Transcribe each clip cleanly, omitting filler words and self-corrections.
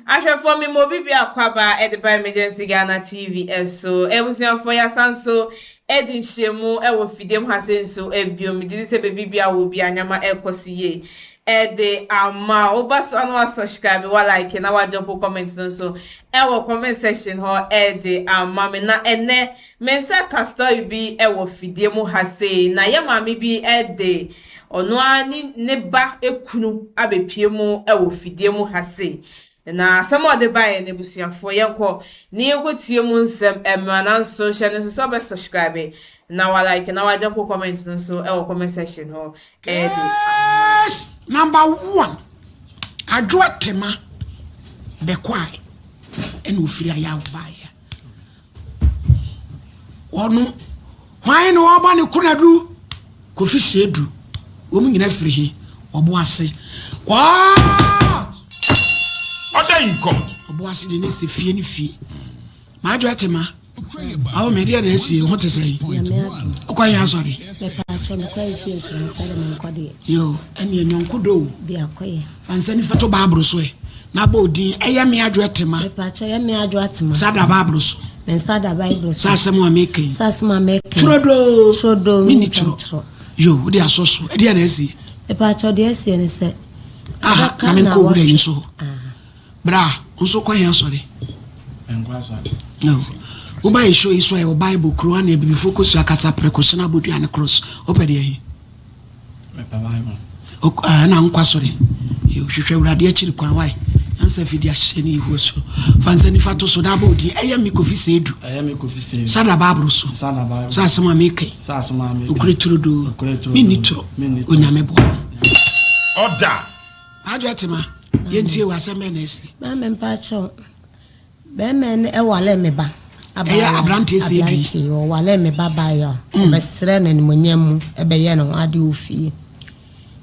Ahwɛfoɔ me ma obi bi akwaba ɛde ba Emergency Ghana TV ɛso. Abusuafoɔ yɛasan so ɛdi nhyiamu ɛwɔ fidie mu ha se nso ɛbio. Megye di sɛ baabi bia wɔ bia nyama ɛkɔ so yie ɛde ama. Woba so ano wa subscribe, wa like na wa drop comment no nso ɛwɔ comment section hɔ ɛde ama me. Na ɛnɛ me nsa ka story bi ɛwɔ fidie mu ha sei, na yɛ maame bi ɛde ɔno ara ne ba ekunu abɛpie mu ɛwɔ fidie mu ha sei. Na asɛm a ɔde baeɛ no, abusuafoɔ, yɛnkɔ ne yɛnkɔtie mu nsɛm mmerɛ. Nanso hyɛ no nso sɛ ɔbɛ subscribe na wa like na wa drop comment no nso ɛwɔ comment section hɔ ɛde ama. Yes, number one, Adwoa Tema bɛkɔae ɛna ofiri ayɛ awobaeɛ. Ɔno hwan na ɔba ne konadu Kofi Seidu, wɔn nyinaa firi he? Ɔbo ase waa. Order in court. Ɔbo ase de ne sɛ fie ne fie. Maadwoa Tema awo mɛ deɛ na esi ho te sɛ yi ɔkɔ yɛn asɔre. Mepaakyɛ, mekɔ ayɛ fie nhyira nsa de menkɔ deɛ. Yo, ɛne nyɔnko do. Bi akɔyɛ. Fansa nifa to Baaburo so ɛ na bɔ odin ɛyɛ me Adwoa Tema. Mepaakyɛ, yɛ me Adwoa Tema. Sa da Baaburo so. Me nsa da Bible so. Sa asɛm a meka yi. Sa asɛm a meka yi. Turodoo. Turodoo. Mini turo yo, wode asɔ so ɛdeɛ na asi. Mepaakyɛ, deɛ asie ne sɛ aha na menkɔ owura yi nso bra nso kɔ yɛn asɔre. No woba yɛ show yi so a, ɛwɔ Bible kuro ana abibifoɔ kɔsua kasa prɛko sena abɔdua ne cross, wopɛ deɛ he ɛna nkɔ asɔre. Hwehwɛ Awurade akyiri kwan wae ansa fidi ahyɛ ne Yehowa so. Fa nsa nifa to so na abɔ odin ɛyɛ me Kofi Seidu. Sa da Baaboro so. Sa asɛm a meka yi okure turodoo, menni turo. Onyame boa me. Order. Adwoa Tema, yɛntie wɔ asɛm bɛɛ na asi. Maame, mpaakyɛw, bɛrima no ɛwale me ba. Ɛyɛ aberanteɛ sɛ edu yi. Aberanteɛ ɔwale me ba baeɛ a, ɔbɛsrɛ no animonyam mu, ɛbɛyɛ ne ho ade wɔ fie.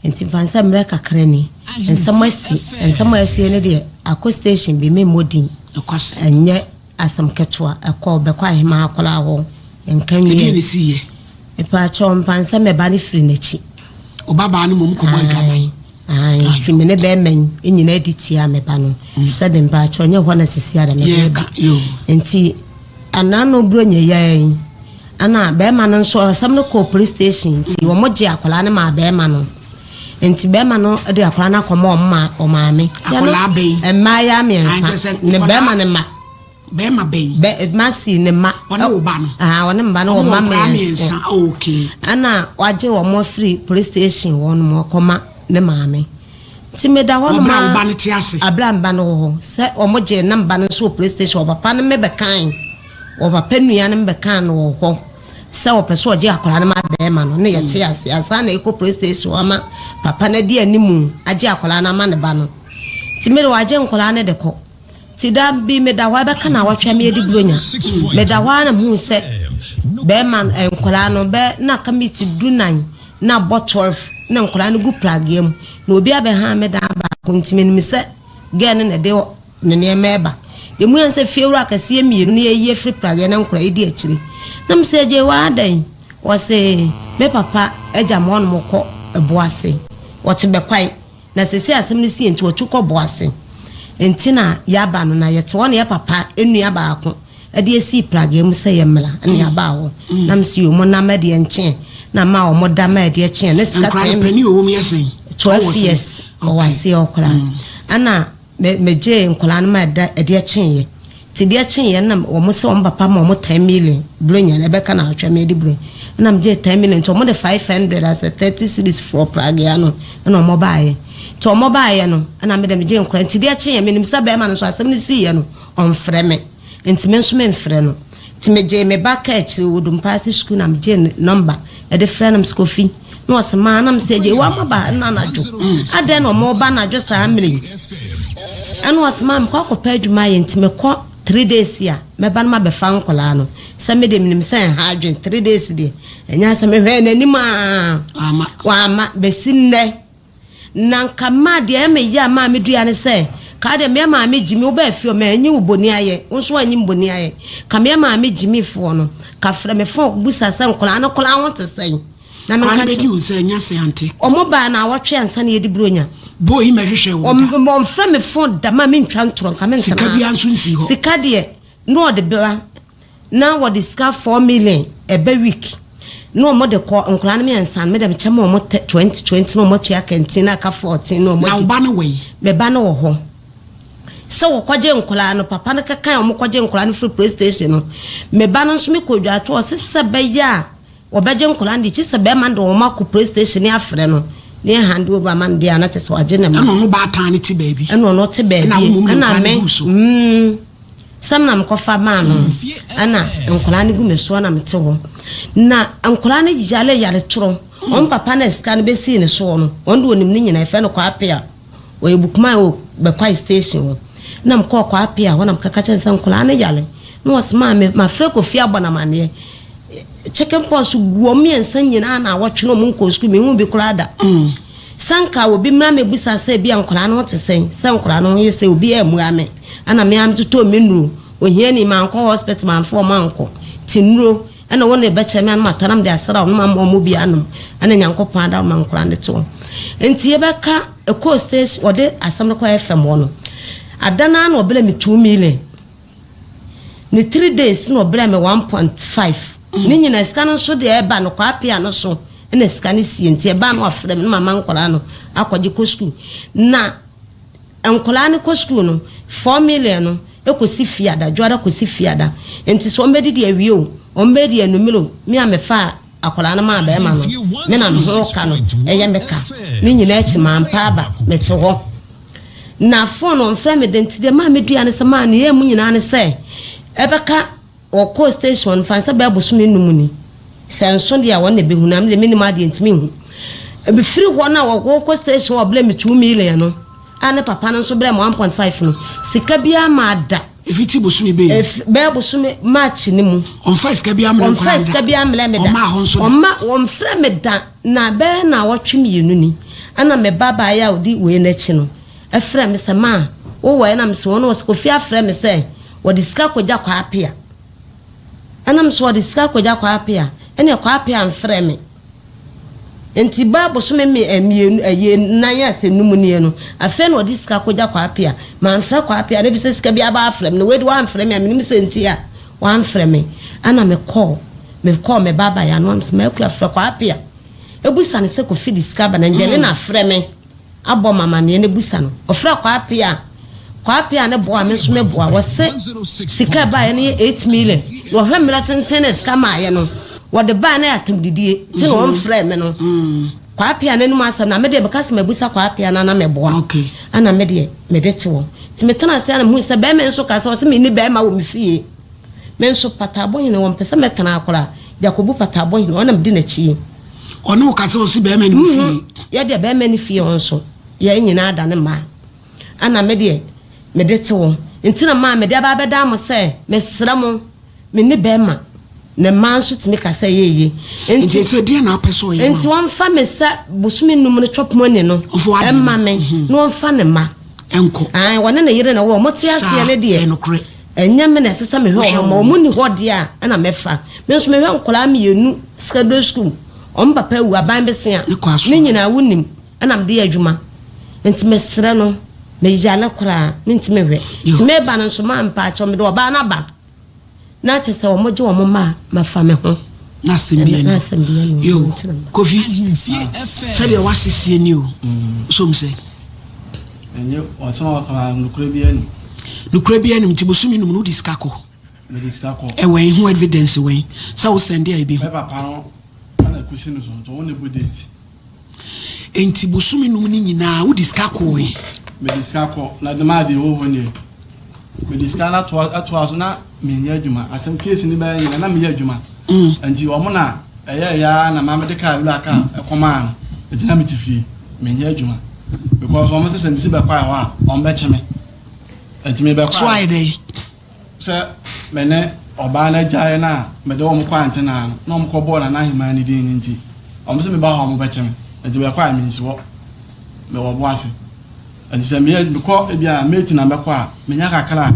Nti mfa sɛ mmerɛ kakra ni nsɛm asi. Nsɛm a asie no deɛ, akɔ station bi, memmɔ din. Ɛkwasɛ. Ɛnyɛ asɛm ketewa. Ɛkɔ bɛkɔ ahema akɔla hɔ nka ɛdeɛ nwie. Ne si yɛ. Mepaakyɛw, mfa nsɛ me ba no firi n'akyi. Ɔbabaa no mmom kɔbɔ adwaman. Ae, nti me ne bɛrima yi nyinaa di tia me ba no sɛbi. Mpaakyɛw, nyɛ hɔ na sisi ada me de ba. Yɛka yo. Nti anano buro nyɛ yɛn ana bɛrima no nso asɛm no kɔɔ police station, nti wɔn gye akwadaa no maa bɛrima no, nti bɛrima no de akwadaa no akɔma wɔn ma ɔmaame. Nti ɛno- Akwadaa bɛn? Mmaayewa Ankyɛ 3 sɛ ne nkwadaa- bɛrima ne ma. Bɛrima bɛn? Bɛ masi ne ma. Ɔne wo ba no? Ah, ɔne mba no wɔ Ɔmo mma wɔ nkwadaa 3. 3. Oh, okay. Ɛna wagye wɔn afiri police station hɔ nom ɔkɔma ne maame, nti meda hɔ nom Ɔbrɛ a wo a ba no te ase. Abira mba no wɔ hɔ sɛ wɔn gye ne mba no nso wɔ police station. Wɔ papa no mebɛkan wɔ papa nua no mebɛkan no wɔ hɔ sɛ wɔpɛ sɛ ɔgye akwadaa no ma bɛrima no ne yɛte ase ansa na ɛkɔ police station ama papa no adi animu agye akwadaa no ama ne ba no. Nti mede wagye nkwadaa no de kɔ. Nti da bi meda hɔ, ɛbɛka na wɔtwe me adi buronya, meda hɔ a na mehu sɛ bɛrima no nkwadaa no bɛ na ka mi ti 14 na bɔ 12 na nkwadaa no gu prageɛ mu na obi abɛha me dan baako. Nti menim sɛ girl no na ɛde ne nneɛma ɛba deɛ mu yɛn sɛ fiewura akɛseɛ mmienu ne yɛyi afiri prageɛ na nkwadaa yi di akyire. Na mo sɛ agye waa dan, wɔse me papa agya ma ɔnom kɔ ɛbo ase, wɔte bɛkwae na sɛsɛ asɛm no sie nti wɔtu kɔ bo ase. Nti na yɛaba no na yɛte hɔ na yɛ papa nnua baako ɛde esi prageɛ mu sɛ yɛ mmla ɛna yɛaba hɔ na mesi wɔn nam ɛdeɛ nkyɛn na ma wɔn da ma ɛdeɛ kyɛn ne sika. Nkwadaa no 10 panin wɔ mu yɛ sɛn? 12 Ɔwɔ sɛn? years ɔwɔ aseɛ ɔkora. Ɛna me megye nkwadaa no ma ɛda ɛdeɛ kyeeɛ. Nti deɛ kyeeɛ na wɔn sɛ wɔn papa ma wɔn 10 million buronya na ɛbɛka na ahwɛ me de buronya, ɛna megye 10 million, nti wɔn de 500 asɛ 30 cedis for pragea no ɛna wɔn baayɛ. Nti wɔn baayɛ no ɛna me de megye nkwadaa. Nti deɛ kyeeɛ, menim sɛ bɛrima no nso asɛm no siiɛ no ɔmfrɛ me, nti me nso memfrɛ no. Nti megye me ba ka akyire wɔ Dompaase sukuu na megye ne number ɛde frɛ no. Sɛ Kofi, na ɔsɛ maa nam sɛ gye wa ma ba ɛna anadwo adɛn na ɔmo ba anadwo saa mmerɛ yi? Ɛna ɔsɛ maa mekɔ akɔpɛ adwuma ayɛ, nti mekɔ 3 days a mɛba no mabɛfa nkɔlaa no sɛ mede menim sɛ ɛha adwen 3 days deɛ ɛnyɛ sɛ mehwɛ n'anim a. Ama. Wama bɛsi nnɛ na nka maa deɛ ɛmɛ yɛ a maa me dua ne sɛ kaa deɛ meyɛ maame gyimi wobɛɛ fie ɔmɛ ɛnyi wo bɔni ayɛ, wo nso anyi bɔni ayɛ ka meyɛ maame gyimi foɔ no ka frɛ me phone busa sɛ nkɔlaa no kɔlaa ho te sɛn na Nkwadaa menka no bɛdi kyerɛ wo sɛ ɛnya sɛ ante. Ɔmo baa na awɔtwe ansa na yɛdi buronya. Boy yi mɛhwehwɛ wo da. Ɔmfrɛ me phone da ma mentwa ntorɔ nka mentena. Sika biara nso nsi hɔ. Sika deɛ na ɔde ba na wɔde sika 4 million ɛbɛ week na wɔn de kɔ nkwadaa no mmiɛnsa no, me deɛ mekyɛ ma wɔn 20 20 na wɔn atua canteen na aka 14 na wɔn Na adi. wo ba no wɔ yi? Me ba no wɔ hɔ sɛ wɔkɔgye nkwadaa no, papa no kɛkan a wɔkɔgye nkwadaa no firi police station no, me ba no nso mekɔ dwato ɔse sɛ bɛyɛ a wɔbɛgye nkwadaa no de kyi sɛ bɛrima no de wɔn akɔ police station ne afrɛ no ne yɛ hand over ama no deɛ a, na kyɛ sɛ wagye ne ma. Ɛna ɔno baatan no te baabi? Ɛna ɔno te baabi. Ɛna wo mmom de Ɛna nkwadaa no me gu so? Sɛm na mekɔfa maa no, ɛna nkwadaa no gu me so na mete hɔ na nkwadaa no yale yale torɔ. Wɔn papa na sika no bɛsii ne soɔ no, wɔn de onim ne nyinaa, yɛfrɛ no Kwaape a ɔyɛ Bukuma wɔ Bɛkwae station hɔ. Na mekɔɔ Kwaape a hɔ na mekaka kyerɛ no sɛ nkwadaa no yale, na wɔsɛ maa me mafrɛ Kofi abɔ no amanneɛ, chicken pox gu wɔn mmiɛnsa nyinaa na awɔtwe na wɔn nkɔ sukuu. Mehu bi koraa da sanka obi mmra mebisa sɛ bi a nkwadaa no ho te sɛn, sɛ nkwadaa no ho yɛ sɛ obi ammua me. Ɛna me ara metotɔ me nnuro, ohiani, mankɔ hospital, mamfa ɔmo ankɔ te nnuro, ɛna wɔn na ɛbɛkyerɛ me anum atɔ na mede asra wɔn ama wɔn bi anom, ɛna Nyankopɔn ada ma nkwadaa no te hɔ. Nti yɛbɛka ɛkɔɔ station, wɔde asɛm no kɔ FM hɔ no, adana na ɔbrɛ me 2 million ne 3 days na ɔbrɛ me 1.5 ne nyinaa. Sika no nso deɛ ɛba no kɔ apia no so, ɛna sika no sie. Nti ɛba no afrɛ me na mama nkwadaa no akɔgye kɔ sukuu, na nkwadaa no kɔ sukuu no, 4 million no ekɔsi fiada, dwoada kɔsi fiada. Nti sɛ wɔn bɛdidi awie o, wɔn bɛdi anumere o, me a mefa akwadaa no maa bɛrima no, me na me ho ka no ɛyɛ me ka ne nyinaa akyi. Mampa aba, mete hɔ na phone ɔmfrɛ me de. Nti deɛ maa me dua ne sɛ maa ne yɛ mu nyinaa ne sɛ ɛbɛka wɔkɔɔ station fa sɛ bɛɛ bosome 5 ni sɛ nso deɛ a wɔn na ɛbɛhu na me deɛ menim adeɛ ntumi nhu. Mefiri hɔ no a wɔkɔ station ɔbrɛ me 2 million no a ne papa no nso brɛ me 1.5 no, sika biara maa da. Efiti bosome bɛyi? Bɛɛ bosome March ne mu. Ɔmfa sika biara mmerɛ Ɔmfa nkwadaa sika biara mmerɛ me da. Ɔma ho nso da? Ɔma, wɔmfrɛ me da. Na bɛyɛ na wɔtwe 2 ni, ɛna me ba baeɛ a ɔdi wei n'akyi no ɛfrɛ me sɛ maa wowɔ, ɛna me sɛ wɔn wɔ sɛ Kofi afrɛ me sɛ wɔde sika kɔgya Kwaapea, ɛna me sɛ wɔde sika kɔgya Kwaapea, ɛna Kwaapea mfrɛ me. Nti ba bosome me 2 ɛyɛ 4 a sɛ 5 nie no, afei na ɔde sika kɔgya Kwaapea. Mamfrɛ Kwaapea na ebi sɛ sika bi aba afrɛ me na wei de wamfrɛ me a menim sɛ nti a wamfrɛ me. Ɛna mekɔɔ me ba baeɛ ano am sɛ makua frɛ Kwaapea ebusa no sɛ Kofi de sika ba na ngyɛne na afrɛ me abɔ ma amaneɛ no. Ebusa no, ɔfrɛ Kwaapea a, Kwaapea ne boa me nso me boa. Wɔsɛ sika baeɛ no yɛ 8 million na ɔhwɛ mmerɛ tenten na sika maayɛ no wɔde baa na yɛ atamdidie nti na wɔmfrɛ me no. Kwaapea n'anim asɛm na me deɛ meka sɛ mabusa Kwaapea no ana meboa. Ana me deɛ mede te hɔ nti metena ase ana mehu sɛ bɛrima nso ka sɛ ɔsɛ menni bɛrima wɔ me fie. Me nso pataabɔ hene wɔmpɛ sɛ mɛtena akora Jakobu pataabɔ hene ɔna medi n'akyi. Ɔne wo ka sɛ ɔsi bɛrima no fie? Yɛdeɛ bɛrima no fie hɔ nso yɛn nyinaa da ne mmaa, ana me deɛ mede te hɔ nti na maa mede aba abɛda mo sɛ mesrɛ mo, me ne bɛrima na mmaa nso tumi kasa yɛyie. Nti sɛ deɛ na apɛ sɛ ɔyɛ ma nti wo? Wɔmfa me sɛ bosome 5 no chop money no Ɔmfa w'adeɛ ɛma no. me na wɔmfa ne ma ɛnkɔ. Ae, wɔne ne yere na wɔ ɔmo te aseɛ Saa, ne deɛ ɛyɛ nokorɛ. Ɛnyɛ me na ɛsɛ sɛ mehwɛ Wohwɛ ɔmo ma wɔn. ɔmo ni hɔ deɛ a, ɛna mɛfa me nso mehwɛ nkɔlaa 2 secondary school, ɔmo papa awu aban bɛsia. Ne kɔ aso. Ne nyinaa wonim, ɛna mede yɛ adwuma. Nti mesrɛ no, meyale koraa mentumi hwɛ. Yo. Nti meba no nso maa mpaakyɛw mede ɔbaa no aba na kyɛ sɛ ɔmo gye ɔmo ma a mafa me ho. Na asɛm bi Na ani asɛm bi ani. Yo. Nti na meba. Kofi, sɛdeɛ wasiesie ni o, som sɛ Ɛnyɛ ɔsɛm a wɔka, nokorɛ bi anim. Nokorɛ bi anim. Nti bosome 5 no wode sika kɔ? Mede sika kɔ. Ɛwɛn ho evidence wɛn sɛ wo send a ebi ho? Mɛ papa no ɛna kusi no so nti wɔn na ebu date. Nti bosome 5 no nyinaa wode sika kɔɛ? Mede sika kɔ na dɛm adeɛ wɔ hɔ nie, mede sika no atoa so na menyɛ adwuma. Asɛm case ni bɛyɛ nyina na meyɛ adwuma. Nti wɔn na ɛyɛ ɛyɛ na maa mede kaa wura kaa ɛkɔmaa no. Nti na mete fie menyɛ adwuma because wɔn sɛ sɛ mesi bɛkɔ ɛhɔ a wɔn bɛkyɛ me, nti mebɛkɔ. So ayɛ dɛ? Sɛ me ne ɔbaa no agyae no a, mede wɔn kɔ antenaa no na wɔn kɔ bɔɔ nana ahemaa ne din no, nti wɔn sɛ meba hɔ a wɔn bɛkyɛ me. Nti mɛkɔ a mensi hɔ, mewɔ bo ase. Nti sɛ meyɛ mekɔ ebi a mate na mɛkɔ a menya kakra a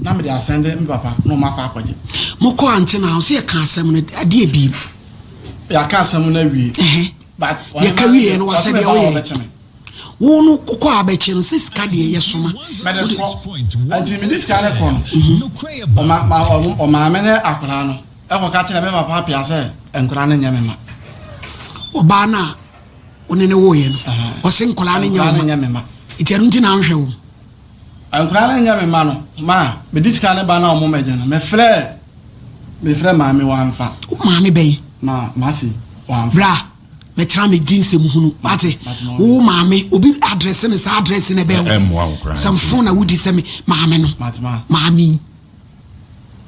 na mede asɛnde me papa na wɔn akɔ akɔgye. Mokɔ antena hɔ sɛ yɛka asɛm no adeɛ bi? Yɛaka asɛm no awie. Ɛhɛ. But Yɛka wieɛ no wasɛ deɛ woyɛ? Wɔbɛkyɛ me. Wo no wokɔ abɛkye no sɛ sika deɛ yɛ soma. Mede kɔ. Nti mede sika no kɔ no, ɔma ma ɔmaame ne akwadaa no ɛkɔka kyerɛ me papa Appiah sɛ nkwadaa no nyɛ me ma. Ɔbaa no a wo ne no woeɛ no, ɔse nkwadaa no nyɛ wo ma. Nti ɛno nti na anhwɛ wɔn. Nkwadaa no nyɛ me ma no, ma mede sika no ba na wɔn mmɛgye no, mefrɛɛ mefrɛ maame wamfa. Maame bɛn? Ma masi wamfa. Bra mɛtena me di nsɛm hunu wate wo maame obi adrɛse no saa adrɛse no ɛbɛn wo sɛ mfo na wodi sɛ me maame no maame yi.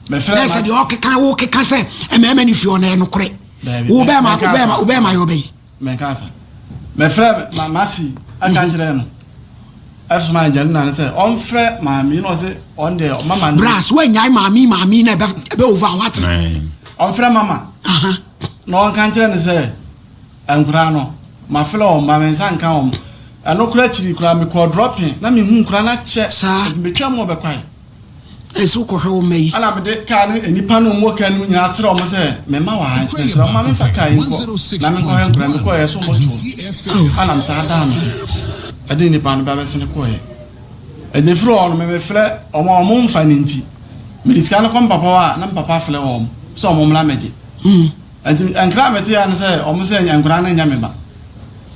Na sɛ deɛ ɔkeka wo keka sɛ mmarima ne fie ɔno ɛyɛ nokorɛ wo bɛɛma wo bɛɛma wo bɛɛma yɛ ɔbɛyi. Mɛnka sa mɛfrɛ ma masi aka mhm. kyerɛ no ɛsoma Angelina no sɛ ɔmfrɛ maame na ɔsɛ ɔn deɛ mama no. Bras wɔnyae maame maame na ɛbɛ ɛbɛ over wate. Ɔmfrɛ mama na ɔnka nkyerɛ no sɛ nkoraa no mafrɛ wɔn ma me nsa nka wɔn ɛno koraa akyiri koraa mekɔɔ dropping na mehu nkoraa no akyɛ saa metwa mu ɔbɛkwae. Ɛsɛ wokɔhwɛ wo mma yi. Ɛna mede kaa no nnipa no wɔn kaa no mu nyinaa srɛ wɔn sɛ me mma wɔ ha nti mesrɛ wɔn ma memfa kaa yi nkɔ na menkɔhwɛ nkwadaa mekɔeɛ so wɔn to ɛna mesaa daa me ɛde nnipa no ba bɛsene kɔeɛ ɛde firi hɔ no memefrɛ wɔn a wɔn mfa no nti mede sika no kɔ mpapa hɔ a na mpapa frɛ wɔn sɛ wɔn mmra mɛgye nti nkra a mete ya no sɛ wɔn sɛ nkwadaa no nyɛ me ba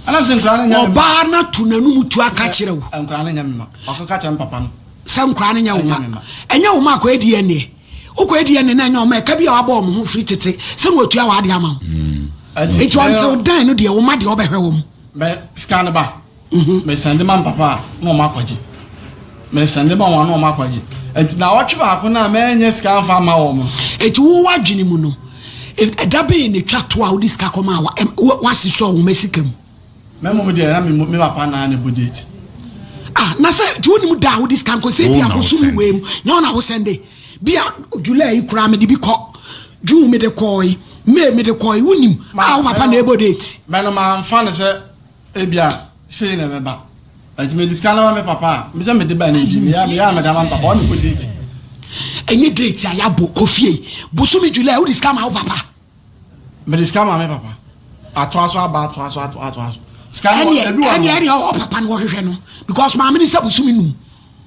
ɛna sɛ nkwadaa no nyɛ me ba ɔbaa no ato n'anum tu aka kyerɛ wo nkwadaa no nyɛ me ma ɔkɔka kyerɛ mpapa no Sɛ nkoraa no nyɛ wo mma. Ɛnyɛ wo mma akɔyɛ DNA. Wokɔyɛ DNA na ɛnyɛ wo mma ɛka bi a wabɔ wɔn ho firi tete sɛ na watua w'ade ama wo. Nti ɔntew dan no deɛ wo mma deɛ ɔbɛhwɛ wɔn. Mɛ sika no ba. Mɛ sɛnde ma mpapa a na wɔn akɔgye. Mɛ sɛnde ma wɔn a na wɔn akɔgye. Nti na ɔtwe baako no a mɛnyɛ sika nfa ma wɔn. Nti wo w'adwene mu no ɛda bɛn na etwa to a wode sika kɔmaa w'ase sɔɔ wo mma sika mu? Me mmom deɛ na me me papa naa na ɛbɔ date. Ah na sɛ nti wonim da a wode sika nkɔ sɛ bi a bosome wei mu nyɛ wo na wo sɛnde bi a July yi koraa mede bi kɔ June mede kɔe May mede kɔe wonim a wo papa na ɛbɔ date. Mɛ no mamfa no sɛ ebi a sei na ɛbɛba nti mede sika no ma me papa a me sɛ mede ba no nti meyɛ meyɛ a mede ama me papa ɔne kɔ date. Ɛnyɛ date a yɛabɔ kɔ fie bosome July wode sika ma wo papa. Mede sika ma me papa. Atoa so aba atoa so atoa atoa so. Sika no ɛneɛ ebi wɔ ɛneɛ hɔ. ɛneɛ ɔwɔ papa no wɔhwehwɛ no because maame no sɛ bosome num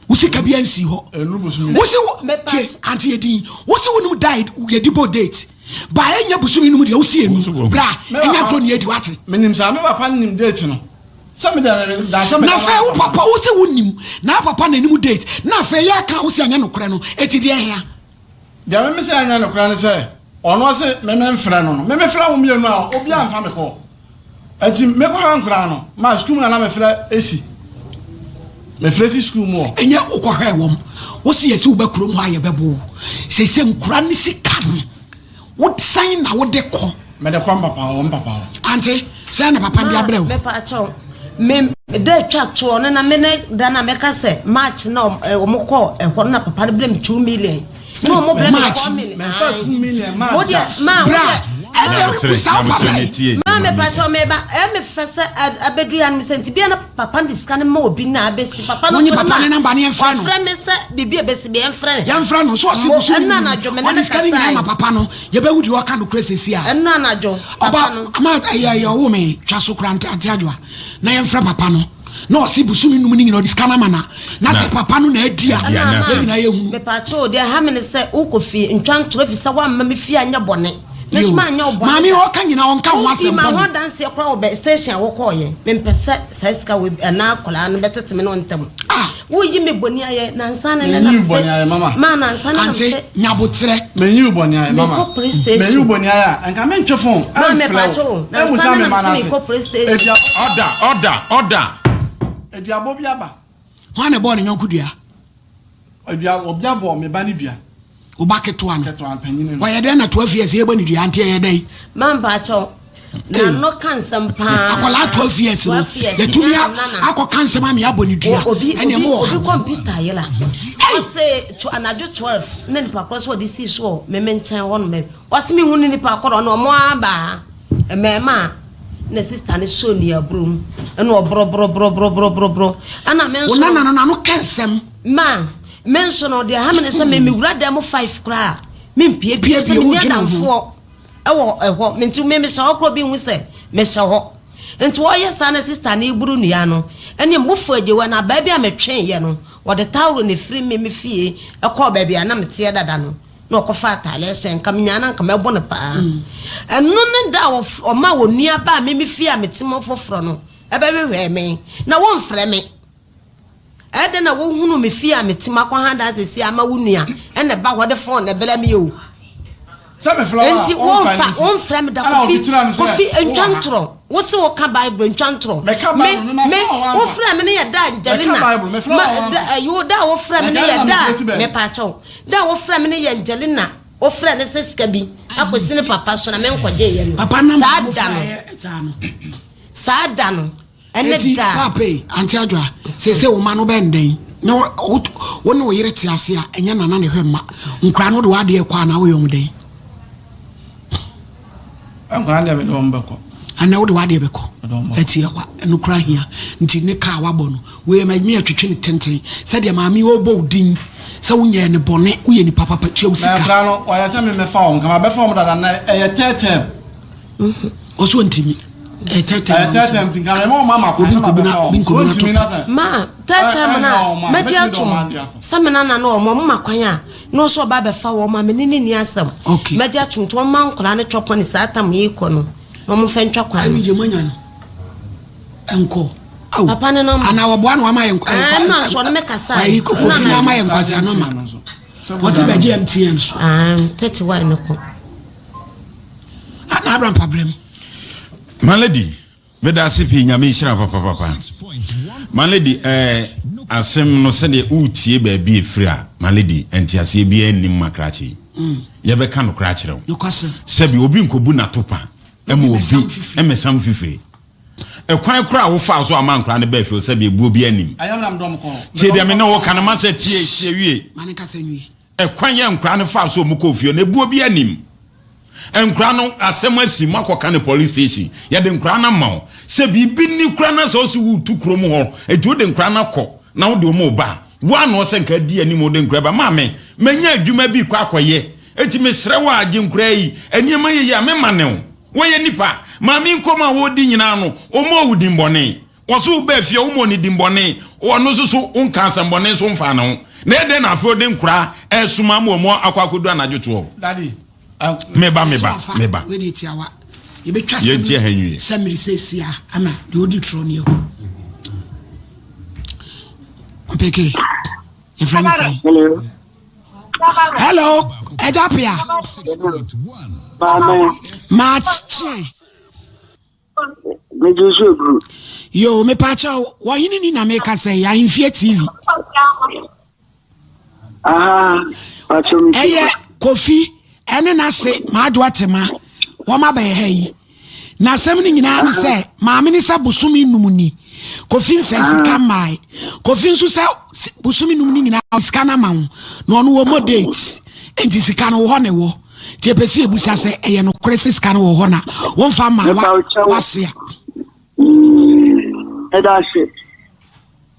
wo sika bi ansi hɔ Ɛnu bosome. wo se wo tie ante yɛ din wo se wo nim da yɛdi bɔ date ba ɛnyɛ bosome num deɛ wo se ɛnu bra Me ɛnyɛ papa agorɔ ne yɛdi wate menim saa me papa nim date no. Sɛ me deɛ me da sɛ me na afei wo papa wo se wo nim na papa na anim date na afei yɛ ka wo se ɛnyɛ nokorɛ no eti deɛ hea Deɛ me me sɛ ɛnyɛ nokorɛ ne sɛ ɔno ɔse me me mfrɛ no no me me frɛ wo mmienu a obiara mfa me kɔ nti me kɔ hwɛ nkoraa no ma sukuu mu na na me frɛ esi me frɛ si sukuu mu hɔ. Ɛnyɛ wokɔ hwɛɛ wɔn wo se yɛse woba kurom hɔ a yɛbɛbo wo sese nkora ne sika no wo sɛn na wode kɔ. Mede kɔ mpapa hɔ mpapa hɔ. Ante sɛn na papa de abrɛ wo. Ma mepa kyɛw me da atwa toɔ no na me ne da na mɛka sɛ march na wɔn kɔ ɛhɔ no na papa no brɛ me 2 million na wɔn brɛ me 4 million Mɛmfa 2 million ma wo deɛ ma wo Bra deɛ ɛnna bisa wo papa yi. Ma mepa kyɛw meba ɛyɛ me fɛ sɛ abɛduru ya no me sɛ nti bia na papa no de sika no ma obi na abɛsi papa no Monyi so papa na ne namba ne yɛmfrɛ no. ɔfrɛ me sɛ biribi a ɛbɛsi bi yɛmfrɛ no Yɛmfrɛ no so ɔse Mo bosom ɛno num anadwo me ne ɔde no sika no nyinaa kasae ma papa no yɛbɛhu deɛ ɔka nokorɛ sɛsi a. ɛno anadwo Ɔba papa no ama ɛyɛ ɛyɛ ɔwo me twa so kora ante ante adwoa na yɛmfrɛ papa no na ɔse bosome num no nyina ɔde sika no ama na na sɛ papa no na adi a Ɛna ama yɛn nyinaa yɛhunu. Mepaakyɛw deɛ ɛha me ne sɛ wokɔ fie ntwa ntorɔ efisɛ woamma me fie anyɛ bɔne. Me nso Yo manyɛ wo bɔne maame da. ɔka nyina ɔnka ho Wodii asɛm ma ho bɔne. adanseɛ koraa wɔ bɛ station a wokɔɔyɛ. Mempɛ sɛ saa sika wei anaa akwadaa no bɛtete me ne wo ntam. Ah. Woyi me bɔne ayɛ nansa ne ne Menyi nam wo bɔne sɛ ayɛ mama. ma nansa ne nam Ante sɛ nyabotrɛ. Menyi wo bɔne ayɛ mama. Mekɔ police Menyi station. wo bɔne ayɛ a nka mentwe phone Ma ɛmfrɛ mepaakyɛw wo o nansa ɛmmusa ne me nam mma no sɛ ase. mekɔ police station. Edua Order, order, order. Aduabɔ bi aba. Hwan na ɛbɔɔ ne yɔnko dua? Dua, obi abɔ me ba no dua. Wo ba ketewa no. Ketewa, panyin no. Ɔyɛ dɛn na 12 years yɛbɔ ne dua nti ɛyɛ dɛn? Ma mpakyɛw, n'ano ka nsɛm paa. Akwadaa 12 years no, yɛtumi akɔ ka nsɛm ama yɛabɔ ne dua. Ɛnna ɛmo wɔ ha. Obi kɔmputa yela. Ɔse to anadwo 12 na nipa korɔ sɛ ɔde sii so wɔ meme nkyɛn hɔ nom. Ɔse mehu ne nipa korɔ no ɔmo aba ha. Mmarima a na sista no sɔ nnuaburo mu ɛna ɔborɔborɔborɔborɔborɔ ɛna me Wo nso nana no n'ano ka nsɛm. Ma me nso no deɛ ɛha me ne sɛ me mewura dan mu five koraa a mempie bio Pie sɛ bio menni wodwene wo ho. adamfoɔ ɛwɔ ɛhɔ me nti me mehyɛ hɔ koraa obi nhu sɛ mehyɛ hɔ nti wɔyɛ saa na sista no reburu nnua no. Ɛnneɛ mofo agyewa no, abaa bi a metweeɛ no, wɔde taworo na ɛfiri me me fie kɔɔ baabi a na meteɛ dada no, na ɔkɔfaa ataadeɛ hyɛɛ, nka menyaa no a nka mɛbɔ no paa. Ɛno ne da a ɔmaa onua baa me me fie a mete mu foforɔ no bɛhwehwɛɛ me, na wɔmfrɛ me. Ɛyɛ dɛn na wohunuu me fie a mete mu akɔha dan seesei ama wo nua na ɛba hɔ de fon na ɛbrɛ me o. Enti womfa womfrɛ me da Kofi Kofi ntwa ntorɔ wo se woka Bible ntwa ntorɔ me me wofrɛ me no yɛ da Angelina ma da ayo da a wofrɛ me no yɛ da mepaakyɛw da a wofrɛ me no yɛ Angelina wofrɛ no sɛ sika bi akɔsi ne papa so na menkɔgyeeɛ no saa da no saa da no Ɛne Eti da. paapa yi, Auntie Adwoa, seesei wo mma no wobɛyɛ no dɛn? Ne wo, wo ne wo yere te ase a, ɛnyɛ Nana na ɛhwɛ mma. Nkwadaa no wode w'adeɛ rekɔ anaa woyɛ wɔn dɛn? Nkwadaa deɛ mede wɔn bɛkɔ. Ɛnna wode w'adeɛ bɛkɔ. Mede wɔn bɛkɔ. Ɛti ɛwa, ɛno koraa hia. Nti ne kaa wabɔ no, wei ɛma me ɛtwetwe no tenten. Sɛdeɛ maame yi ɔrebɔ wo din sɛ wonyɛɛ no bɔne, woyɛ nipa papa, tua wo Na sika. nkwadaa no, wɔyɛ sɛ memmɛfa wɔn, nka mabɛfa wɔn dada, na ɛyɛ third term. Ɔsɛ ɔntumi. Ɛyɛ third term. Ɛyɛ third term nti nka mɛma wɔn ama kwan na mabɛfa wɔn. Obi nkɔbu na Ɔntumi na sɛ. Ma third term no a mɛgye atom sɛ me nana ne wɔn wɔn ma kwan a na ɔsɛ ɔba abɛfa wɔn a me ne no nni asɛm. Okay. Mɛgye atom nti wɔn ma nkwadaa no twɛ kwan saa tam yi kɔ no na wɔn mfa ntwa kwan no. Ɛmi gye mo anya no. Ɛnkɔ. Awo. Papa ne nɔmba. Ana wɔboa na wama yɛ nkwa. Ɛɛ na nso ɔno mɛkasa. Ayi kofi na ama yɛ nkwasi anɔma. Wɔte bɛgye MTN so. Ah, 31 no kɔ. Ana Abraham pabrɛ mu. My lady, meda ase pii nyame nhyira papapapa. My lady, eh, asɛm no sɛdeɛ woretie baabi ɛfiri a, my lady, nteaseɛ biara nnim ma krakye yi. Mm. Yɛbɛka nokorɛ akyerɛ wo. Sɛbi obi nkɔbu n'atopa ɛma obi ɛmɛsam fifire. Ɛkwan koraa a wofaa so ama nkora no bɛɛ fie sɛbi ebuo bi anim. Tie deɛ me ne wo ka no ma sɛ tie tie wie. Ɛkwan yɛ nkwadaa no faa so wɔn kɔɔ fie no ebuo biara nnim. Nkwadaa no asɛm asi mo akɔka no police station yɛde nkwadaa no ama wo sɛ biribi nni koraa na sɛ ɔsi wotu kurom hɔ eti wode nkwadaa no akɔ na wode wɔn reba a woa na ɔsɛ nka adi anim wode nkwadaa ba maame manya adwuma bi kɔ akɔyɛ eti mesrɛ wo a gye nkwadaa yi nneɛma yɛ yie a mema ne wo wɔyɛ nipa maame nkɔm a wɔredi nyinaa no wɔn a wɔdi mbɔne Wɔse wo baa fie a womɔɔ no dinbɔne, ɔno nso so wonkaa asɛmbɔne nso mfaa ne ho. Na ɛyɛ dɛn na afei wode nkoraa ɛresoma ama wɔn akɔ akɔdu anadwo toɔ? Daddy, Meba, meba, meba. Wei deɛ tiawa. Yɛbɛtwa Yɛntie ha nwie. sɛ mmere seesia ama deɛ ɔdi torɔ no ahu. Mpeke, yɛfrɛ no sɛn? Hello. Hello, Ɛgya Pia. Maame. Makye. Megye so aduru. Yoo, mepaakyɛw, wɔ hene ni na meka sɛ yɛ Ahemfie TV. Aha, paakyɛw me Ɛyɛ Kofi ɛne n'ase Maadoa Tema wɔn abɛyɛ ha yi. Na asɛm no nyinaa ne sɛ maame ne sɛ bosome num ni Kofi mfɛ sika mmae. Kofi nso sɛ bosome num ni nyinaa sika no ama wo na ɔno wɔ mɔ date nti sika no wɔ hɔ na ɛwɔ. Nti yɛpɛ sɛ yɛbusa sɛ ɛyɛ nokorɛ sɛ sika no wɔ hɔ na womfa mmaa wa wase a. Ɛda ase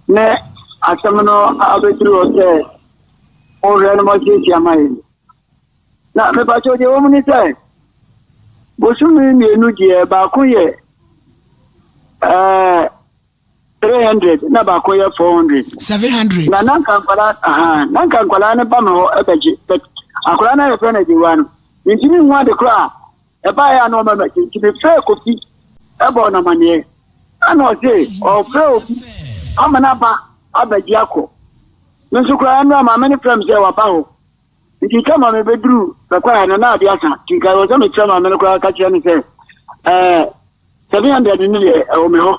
ne asɛm no abɛduru hɔ sɛ monhwɛ no mɔsiesie ama yɛn. Na mepakyɛw deɛ ɛwɔ mu ne sɛ bosome mmienu deɛ baako yɛ ɛɛ 300 na baako yɛ 400. 700. Na na nka nkwadaa aha na nka nkwadaa no ba me hɔ ɛbɛgye but akwadaa no a yɛfrɛ no Agyewa no mentumi nhu ade koraa ɛbaeɛ a na ɔma mɛgye nti mefrɛɛ Kofi ɛbɔɔ no amaneɛ ɛna ɔse ɔfrɛ obi ama no aba abɛgye akɔ me nso koraa ɛno a maame no frɛ me sɛ waba hɔ nti ka ma mebɛduru bɛkɔ ha no na ade asa nti nka ɛwɔ sɛ mefrɛ maame no koraa ka kyerɛ no sɛ ɛɛ 700 no deɛ ɛwɔ me hɔ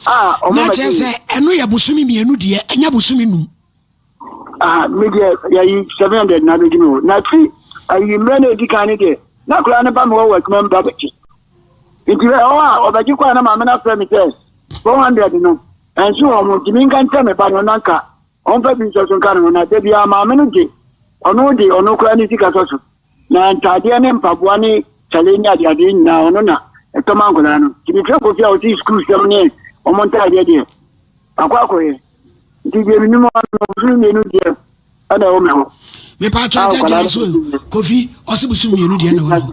a ɔmo Na kyerɛ sɛ ɛno yɛ bosome mmienu deɛ ɛnyɛ bosome num. Ah, me deɛ yɛyi 700 na abɛdi me hɔ na fi ayi mmerɛ no ɛdi kan no deɛ na koraa no ba me hɔ wɔ adwuma mu ba bɛgye nti ɛhɔ a ɔbɛgye kɔ a na maame no afrɛ me sɛ 400 no ɛnso wɔ ho nti menka nkyerɛ me ba no na nka ɔmfa bi nsɔ so nka ne ho na da biara maame no gye ɔno de ɔno koraa ne sika sɔ so Na ntaadeɛ ne mpaboa ne kyale ne adeadeɛ nyinaa ɔno na ɛtɔ ma nkwadaa no. Nti mefrɛ Kofi a ɔsi sukuu sɛm ne wɔn ntaadeɛ deɛ akɔ akɔyɛ. Nti deɛ menim ano no bosome mmienu deɛ ɛna ɛwɔ me hɔ. Mepatwa agya gyina so Kofi ɔsi bosome mmienu deɛ na ɛwɔ ne hɔ.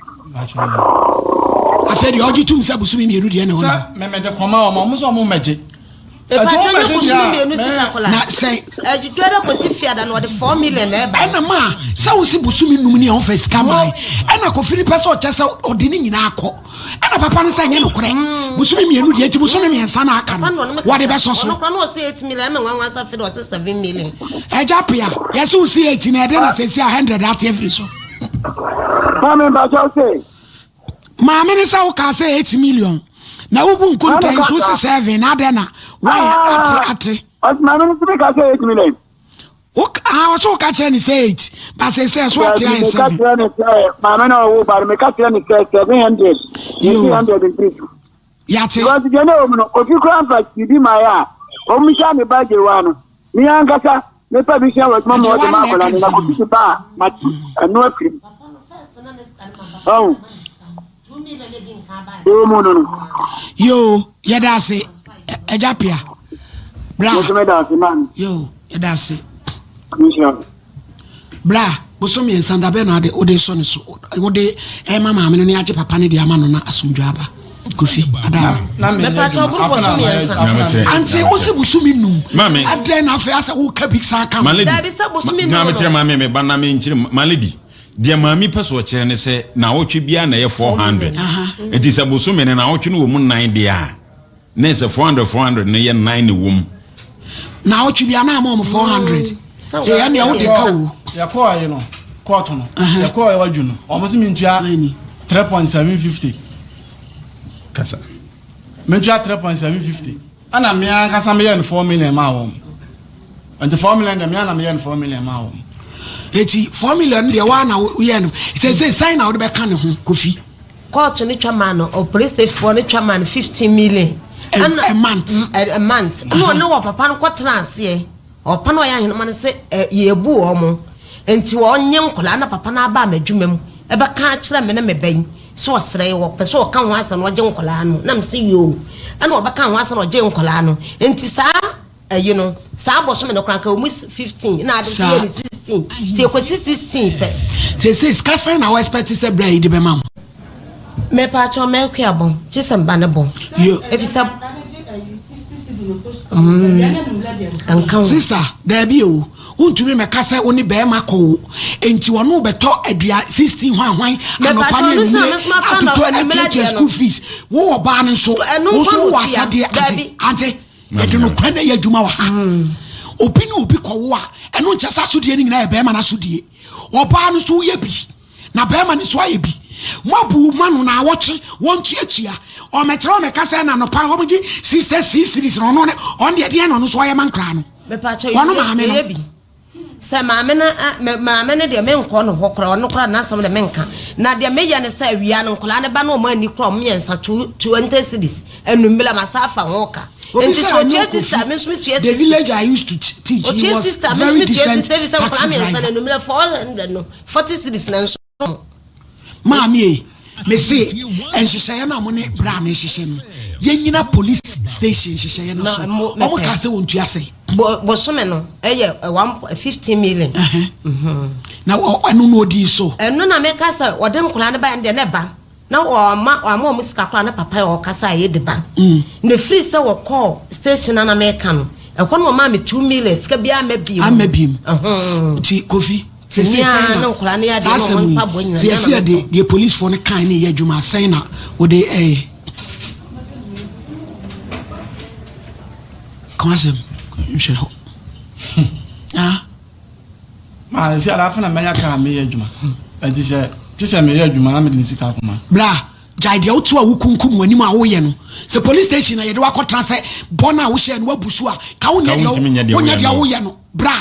Afei deɛ ɔgye tum sɛ bosome mmienu deɛ na ɛwɔ ne hɔ. Sɛ mɛmɛde kɔma wɔn, wɔn nso wɔn mmɛgye. Mepakyɛ nyɛ bosome mmienu sika kola. Na sɛ. Ɛdwa dɛ kɔsi fiada na ɔde 4 million na ɛba. Ɛna ma sɛ wosi bosome num ni a ɔnfa sika mae. Ɛna Kofi no pɛ sɛ ɔkyɛ sɛ ɔde ne nyinaa kɔ. Ɛna papa no sɛ ɛnyɛ nokorɛ. Mm. Bosome mmienu deɛ nti bosome mmiɛnsa na aka no wɔde bɛsɔ so. Ɔno kora na ɔsɛ 8 million ɛmɛ nwanwa sɛ afei de ɔsɛ 7 million. Ɛgya pea yɛsɛ wosi 8 na ɛde na sɛsi a 100 ate afiri so. Maame mpakyɛw sɛ. Maame ne sɛ wokaa sɛ 8 million na wobu nkonta nso wosi 7 na adɛn na woayɛ ate ate. Maame no nso meka sɛ 8 million. Ah, ɔsɛ woka kyerɛ ne sɛ 8 ba sɛ sɛ so ate ayɛ 7. Meka kyerɛ ne sɛ maame na ɔwo ba no meka kyerɛ ne sɛ 700. 700 mfiri so. Yate. Because deɛ na ɛwɔ mu no ofi koraa mfa biribi ma yɛ a ɔmmisa ne ba gyewa no. Me ankasa mepa bi sua wɔ adwuma mu ɔde ma akwadaa no na kofi ba a mate ɛno afiri mu. Ɔn. Ɛwɔ mu no no. Yoo, yɛda ase ɛgya pia. Bra. Mo nso meda ase maame. Yoo, yɛda ase. Nhyira wo. Bra, bosom mmiɛnsa da bɛn na ade wode sɔ ne so wode ɛma maame no ne agye papa no de ama no na asomdwe aba. Kofi ada. Ante wo se bosome num. Adɛn na afei asɛ woka bi saa ka ho. Dabi sɛ bosome num no. Na mekyerɛ maame me ba na menkyerɛ my lady. Deɛ maame pɛ so ɔkyerɛ ne sɛ naawɔtwe biara na ɛyɛ 400. Nti sɛ bosome no naawɔtwe no wɔ mu nan deɛ a Na sɛ 400 400 no yɛ nan na ɛwɔ mu. Naawɔtwe biara na ama wɔn 400. Ee ɛnea wode ka o. Yɛkɔɔ yi no kɔɔto no yɛkɔɔ yɛ wadwu no wɔn sɛ mentua 3.750. Kasa. Mentua 3.750 ɛna mmea ankasa meyɛ no 4 million maa wɔn. Nti 4 million deɛ mmea na meyɛ no 4 million maa wɔn. Eti 4 million deɛ waa na woyɛ no sɛ sɛ sɛn na wode bɛka ne ho Kofi. Kɔɔto no twa maa no, ɔpolisifoɔ no twa maa no 15 million. A, a month. A, a month. Ɛna ɔne wɔ papa no kɔtena aseɛ. Ɔpapa no ɔyɛ ahenema no sɛ ɛ yɛbu wɔn. Nti wɔnye nkwadaa na papa no aba m'adwuma mu ɛbɛka akyerɛ me ne me ba yi sɛ ɔsrɛ yi ɔpɛ sɛ ɔka ho asɛm na ɔgye nkwadaa no. Na mese yoo. Ɛna ɔbɛka ho asɛm na ɔgye nkwadaa no. Nti saa Ayi no, saa bosome no koraa nka ɔmu 15 na ade yɛ ne 16 nti ɛkɔsi 16 pɛ. Seesei sika sɛn na wo expect sɛ bra yi de bɛma wo? Mepaakyɛw mɛkua bɔn gye sɛ mba ne bɔn efisɛ mm nka ho. Sister, daabi o, wontumi mmɛka sɛ wo ne bɛɛma kɔ wo, enti ɔno rebɛtɔ adua 16 hwan hwan anɔpa ne anwummere atotɔ atuatua school fees, wo ɔbaa no nso, wo nso wowɔ asɛdeɛ, ante, ante. Yɛde nokorɛ na ɛyɛ adwuma wɔ ha. Obi ne obi kɔwo a, ɛno nkyɛ sɛ asodie no nyinaa yɛ bɛrima no asodie. Ɔbaa no nso woyɛ bi, na bɛrima no nso ayɛ bi. Moabu ma no naawɔtwe, wɔntuatua. Ɔmmɛtrɛ ɔmmɛka sɛ na anɔpa wɔgye sister six series na ɔno ɔno deɛ deɛn na ɔno nso ɔyɛ ma nkoraa no. Ɔno maame no. Sɛ maame no a, me maame no deɛ menkɔ no hɔ koraa, ɔno koraa n'asɛm deɛ menka. Na deɛ meyɛ ne sɛ awia no nkwadaa no ba na wɔn anni koraa wɔn mmiɛnsa two 20 cedis, anwummerɛ masan afa ho ka. Obi Nti sɛ sɛ I know ɔtua sista Kofi, me nso metua the 60. village I used to teach, he Ɔtua was sista me nso very metua decent 60 efisɛ taxi nkwadaa mmiɛnsa no driver. anwummerɛ 400 no 40 cedis na nso. Maame ei, mese nhyehyɛeɛ no a mo ne bra no rehyehyɛ no, yɛnnyina police station nhyehyɛeɛ no so. Wɔn kaa sɛ wɔntua sɛn? Bosome no ɛyɛ one 15 million. Na ɛno no ɔdii so? Ɛno na meka sɛ ɔde nkwadaa no baeɛ no deɛ na ɛba. Na wɔamma wɔamma wɔn sika koraa na papa yɛ ɔkasa a yɛde ba. Na ɛfiri sɛ wɔkɔɔ station a na meka no, ɛhɔ na wɔmaa me 2 million, sika biara amma bio. Amma bio. Nti Kofi, Nti sɛsɛ me sɛn ara na ne nkwadaa no yɛ adeɛ saa na asɛm wɔn yi, mpaboa nyinaa sɛ me ara yɛsi na yɛde metɔ. deɛ policefoɔ no kae no yɛ adwuma a, sɛn na wode ɛyɛ? Ka w'asɛm nhwɛ hɔ. Ah. Maa sisi ara afei na mɛnya kaa meyɛ adwuma. Ɛnti sɛ gye sɛ meyɛ adwuma na mede ne sika akɔma. Bra, gyae deɛ wote a wokunkum w'anim a woyɛ no. Sɛ police station na yɛde wo akɔtena sɛ bɔ no a wohyɛɛ no woabu so a, ka wonyɛ deɛ wonyɛ deɛ woyɛ no. Bra,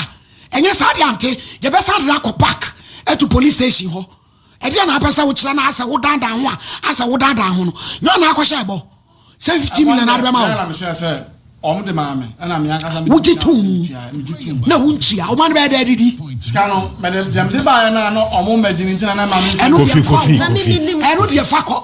ɛnyɛ saa deɛ ante, yɛbɛsan de no akɔ back to police station hɔ. Ɛdeɛn na apɛ sɛ wokyerɛ no asɛ wodaadaa ho a asɛ wodaadaa ho no nyɛ ɔna akɔhyɛ ɛbɔ sɛ 50 million ade bɛma wo wogye tom na wontua woma no bɛyɛ dɛ adidi ɛno deɛ fa ɛno deɛ fa kɔ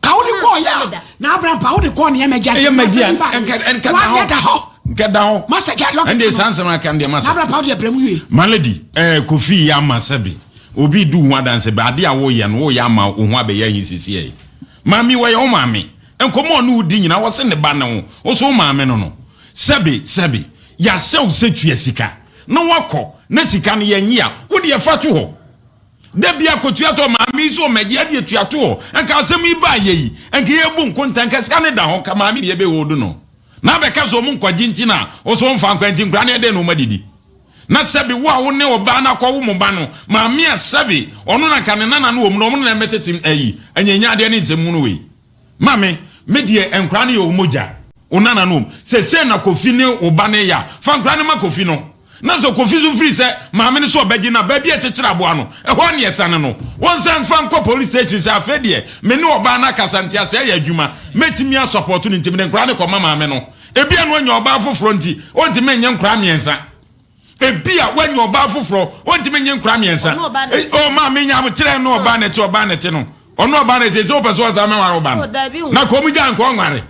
ka wode kɔɔ yɛ a na abrampa wode kɔɔ ne ɛmɛgya ɛyɛ mɛgya nka da hɔ nka da hɔ masɛ gya deɛ ɛnde saa nsɛm aka deɛ masɛ na abrampa wode brɛ mu wie my lady eh, Kofi yɛ ama sɛbi Obi redi wo ho adanse bɛ ade a woreyɛ no, woreyɛ ama wo ho abɛyɛ ahi sesiei. Maame, wɔyɛ wo maame. Nkɔmmɔ a ɔne wo di nyinaa, ɔse ne ba ne wo. Wo nso wo maame no no. Sɛbe, sɛbe, yɛahyɛ wo sɛ tua sika na woakɔ na sika no yɛnnye a, wo deɛ fa to hɔ. Da bi akɔtua to hɔ, maame yi sɛ ɔmmɛgye a, deɛ tua to hɔ. Nka asɛm yi baeɛ yi, nka yɛrebu nkonta, nka sika no da hɔ, nka maame na yɛbɛholdo no. Na abɛka sɛ wɔn nkwagye nti na wo so womfa nkwa nti nkwadaa no yɛ dɛn na wɔn adidi? Na sɛbe wo a wo ne ɔbaa no akɔwo mo ba no maame a sɛbe ɔno na nka ne nana no wɔ mu na wɔn na ɛmɛtete ayi anyanyaadeɛ ne nsɛm hunu wei. Maame, me deɛ nkwadaa no yɛ wo mogya, wo nana no wɔ mu. Sɛsei na Kofi ne wo ba no yɛ a, fa nkwadaa no ma Kofi no. Na sɛ Kofi nso firi sɛ maame no sɛ ɔbɛgye no a, baabi a ɛkyekyere aboa no, ɛhɔ ara na yɛsane no. Wɔnsan mfa nkɔ police station sɛ afei deɛ me ne ɔbaa no akasa, nteaseɛ ayɛ adwuma, mɛtumi asɔpɔto no nti mede nkwadaa no kɔma maame no. Ebia na wanya ɔbaa foforɔ nti ɔntumi nnye nkwadaa mmiɛnsa. Ebia wanya ɔbaa foforɔ ɔntumi nnye nkwadaa mmiɛnsa. Ɔno ɔbaa na ɛte. Oh, maame nya aboterɛ no ɔbaa na ɛte, ɔbaa na ɛte no. Ɔno ɔbaa na ɛte sɛ wopɛ sɛ ɔsan mɛware wo ba Oh, no. daabi o. Na kɔm gya nkɔ ɔnware.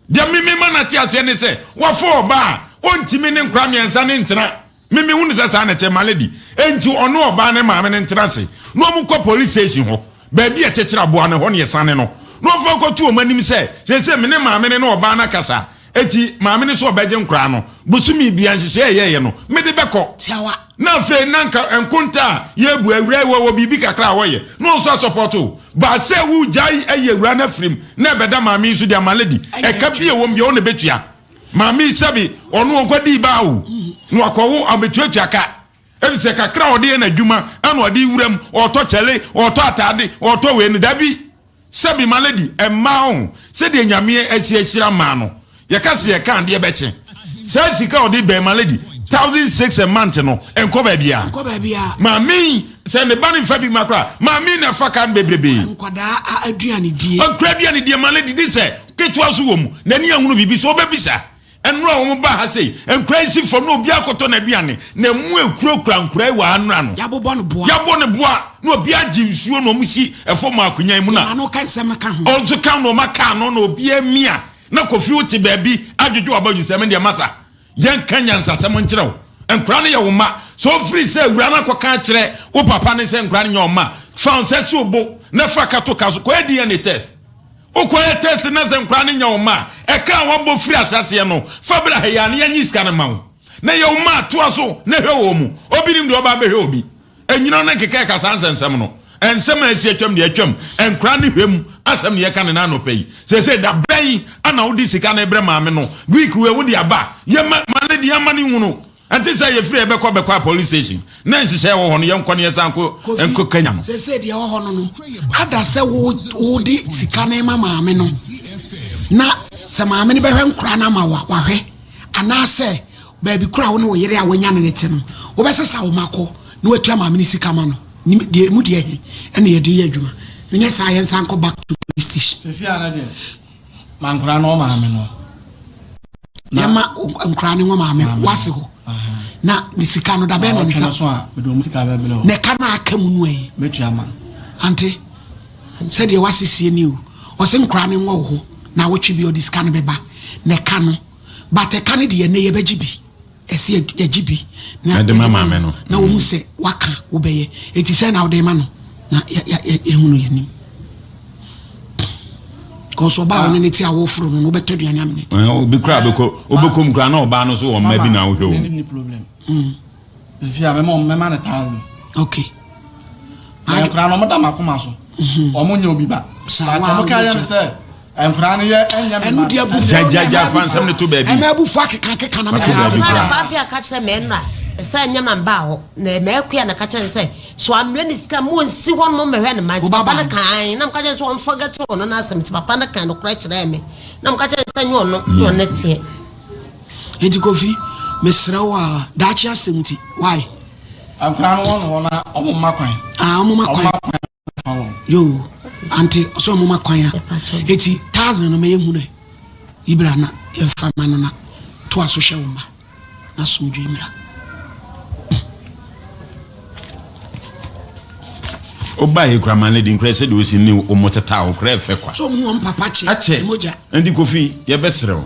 Deɛ me mema no ate aseɛ ne sɛ, wafa ɔbaa a ɔntumi ne nkwadaa mmiɛnsa no ntena. Me mehu no sɛ saa na ɛkyɛ, my lady. Enti ɔne ɔbaa ne maame no ntena ase na wɔnkɔ police station hɔ, baabi a ɛkyekyere aboa no, ɛhɔ na yɛsane no, na wɔmfa nkɔto wɔn anim sɛ, seesei me ne maame no ne ɔbaa no akasa, enti maame no sɛ ɔbɛgye nkwadaa no, bosome biara nhyehyɛeɛ a yɛyɛeɛ no, mede bɛkɔ. Tiawa. Na afei na nka nkonta a yɛrebu awura yi wɔwɔ biribi kakra a wɔyɛ na wɔn nso asɔpɔto wo. But sɛ wogyae ayi awura no afiri mu na ɛbɛda maame yi so de ama lady, ɛka bi a ɛwɔ mu biara wo na ɛbɛtua. Maame yi sɛbe ɔno ɔnkɔdii baa o, na wakɔwo abɛtuatua ka. Efisɛ kakra a ɔde yɛ n'adwuma ɛna ɔde wura mu, ɔretɔ kyɛle, ɔretɔ ataade, ɔretɔ wei no, dabi. Sɛbi ma lady mmaa ho sɛdeɛ Nyame asi ahyira mmaa no yɛka sɛ yɛka adeɛ bɛkye saa sika a ɔde bɛn ma lady 1006 a month no ɛnkɔ baabiaa Ɛnkɔ baabiaa. Maame yi sɛ ne ba no nfa bi ma koraa maame yi na ɛfa ka no bebrebee. Nkwadaa aduane die. Nkwadaa aduane die ma lady de sɛ ketewa so wɔ mu n'ani ahunu biribi so ɔbɛbisa. Nnora a wɔn baa ha sei, nkura yi si fam na obiara kɔtɔ n'aduane, na emu ekurakura nkura yi wɔ ha nnora no. Yɛabobɔ no boa. Yɛabɔ no boa, na obiara gye nsuo na wɔn si fam wɔ akonnwa yi mu na. Yɛn ano ka nsɛm no ka ho. Ɔno nso ka na wɔn aka ano na obiara mia, na Kofi wote baabi adwodwo w'abɔdwe sɛ me deɛ masa, yɛnka nyansasɛm nkyerɛ wo. Nkura no yɛ wo mma. Sɛ ofiri sɛ awura no akɔka akyerɛ wo papa no sɛ nkura no nyɛ wo mma a, fa wo nsa si wo bo na fa ka to ka so, kɔyɛ DNA test. Wokɔyɛ test na sɛ nkwadaa no nyɛ wo mma a, ɛka a wɔabɔ firi ahyɛaseɛ no, fa bra ha yi ara na yɛnye sika no mma wo. Na yɛ wo mma a, toa so na hwɛ wɔn mu. Obi nim deɛ ɔba abɛhwɛ obi. Nnyina no nkeka ɛka saa nsɛnsɛm no. Nsɛm a asi atwam deɛ atwam. Nkwadaa no hwɛ mu asɛm na yɛka no nnɛ anɔpa yi. Seesei da bɛn na wode sika no rebrɛ maame no? Week wei wode aba? Yɛma ma lady ama no nhunu. Ɛnte sɛ yɛfiri ha bɛkɔ bɛkɔ a police station na nhyehyɛe wɔ hɔ no yɛnkɔ na yɛsan nkɔ Kofi, nkɔ Kenya no. seesei deɛ ɛwɔ hɔ no no, ada sɛ wo wode sika no rema maame no na sɛ maame no bɛhwɛ nkora no ama wo a, wahwɛ anaasɛ baabi koro a wo ne wo yere a wanya no no te no, wobɛsesa wo mma kɔ na watua maame no sika ma no. Nim deɛ emu deɛ he ɛna yɛde yɛ adwuma. Nyɛ saa yɛnsan nkɔ back to police station. Seesei ara deɛ, ma nkora no ɔmaame no. Yɛma nkwadaa no nwɔ maame wase hɔ na ne sika no dabɛn na ne sa na ɛka no aka mu no ɛ ante sɛdeɛ wasesie ni o ɔse nkwadaa no nwɔ wɔ hɔ na awotwe bi ɔde sika no bɛba na ɛka no but ɛka no deɛ ɛnɛ yɛbɛgye bi ɛsɛ yɛgye bi na ɛde ma maame no na wɔn sɛ waka wobɛyɛ eti sɛ na wode ma no na yɛhunu yɛnim. Kɔsɔ ɔbaa a ɔne ne te a woforo no no wobɛtɔ aduane amene. Obi kura bɛkɔ wobɛkɔ mu kura na ɔbaa no so wɔ mma bi na wohwɛ wɔn. Ni problem. Nsi a mɛma mɛma ne thousand. Okay. Na nkura no ɔmo da m'akoma so. Ɔmo nyɛ obi ba. Saa But ɔmo ka yɛ me sɛ nkura no yɛ ɛnyɛ me Ɛno ma. deɛ abufuo Gya gya gya fa nsɛm no to baabi. Ɛmɛ abufuo akeka akeka na Fa to mede baabi koraa. Papa afei aka kyerɛ me ɛnora sɛ ɛnyɛ ma mbaa hɔ na mɛkua na ka kyerɛ no sɛ So ammrɛ ne sika ma ɔnsi hɔ nom mmɛhwɛ ne mma? Nti papa no kaa ae. Na meka kyerɛ no sɛ ɔmfɔgɛte ɔno n'asɛm. Nti papa no kaa nokorɛ kyerɛɛ me. Na meka kyerɛ no sɛ nyɛ ɔno na ɔne teɛ. Enti Kofi, mesrɛ wo a, daakye asɛm nti, why? Nkwadaa no wɔn hɔ na wɔn mma kwan. Ah, wɔn mma kwan. Wɔn mma kwan fa wɔn. Yoo, ante ɔsɛ wɔn mma kwan a. Eti thousand no mɛyɛ hu dɛ, yibra na yɛmfa ma no na toa so hwɛ wo mma. N'asomdwoe mmra. Wobaeɛ kura ma lady nkura sɛdeɛ osi ne wɔn teta wo kura ɛfɛ kwa. So wɔn wɔn papa kyɛ. Akyɛ mogya. Nti Kofi yɛbɛsrɛ wo.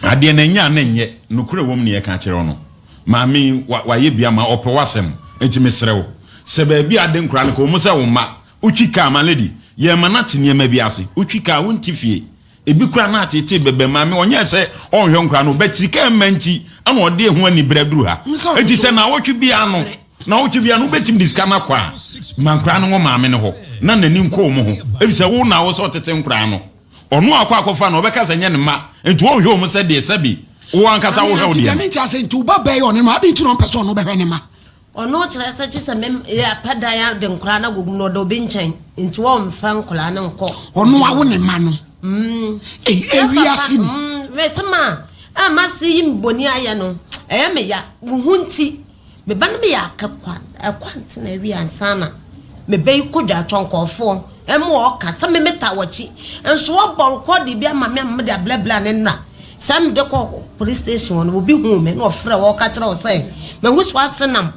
Adeɛ no ɛnyɛ a na ɛnyɛ nokorɛ wɔm ne yɛka akyerɛ wo no. Maame yi wayɛ bi ama ɔpɛ w'asɛm nti mesrɛ wo sɛ baabi a ade nkura no ka wɔn sɛ wo mma wotwi kaa ma lady yɛma no ate nneɛma bi ase wotwi kaa wonte fie. Ebi koraa na ateetee bɛbɛ maame ɔnyɛɛ sɛ ɔnhwɛ nkwadaa no but sika mma nti ɛna ɔde ɛho anibere aduru ha. Enti sɛ naawɔtwe biara no naawɔtwe biara no wobɛtumi de sika no akɔ a ma nkwadaa no wɔ maame no hɔ na n'ani nkɔ wɔn ho efisɛ wo na wɔ sɛ ɔtete nkwadaa no. Ɔno a ɔkɔ akɔfa no ɔbɛka sɛ nyɛ ne mma nti ɔnhwɛ wɔn sɛ deɛ sɛbi wo ankasa Maame wohwɛ wo ante deɛ deɛ no. mente ase nti wo ba bɛɛ yɛ ɔne no adɛn nti na ɔmpɛ sɛ ɔno bɛhwɛ ne mma. Ɔno kyerɛ sɛ kyesɛ me yɛ pɛ dan a de nkwadaa no agogu mu na ɔda obi nkyɛn nti wɔnfa nkwadaa no nkɔ. Ɔno awo ne mma no. Ei ewiase ni. Mese ma a mase yi me boni ayɛ no ɛyɛ me ya wo ho nti me ba no meyɛ aka kwa ɛkwa ntena awie ansa na me ba yi kɔ dwatɔ nkɔɔfoɔ ɛmo ɔka sɛ me meta wakyi nso wɔbɔ rekɔde bi ama me ama mede ablɛblɛ ne nnora Sɛ mede kɔ police station hɔ no, obi huu me na ɔfrɛ wɔ ɔka kyerɛ wɔ sɛ mahu sɛ wase nam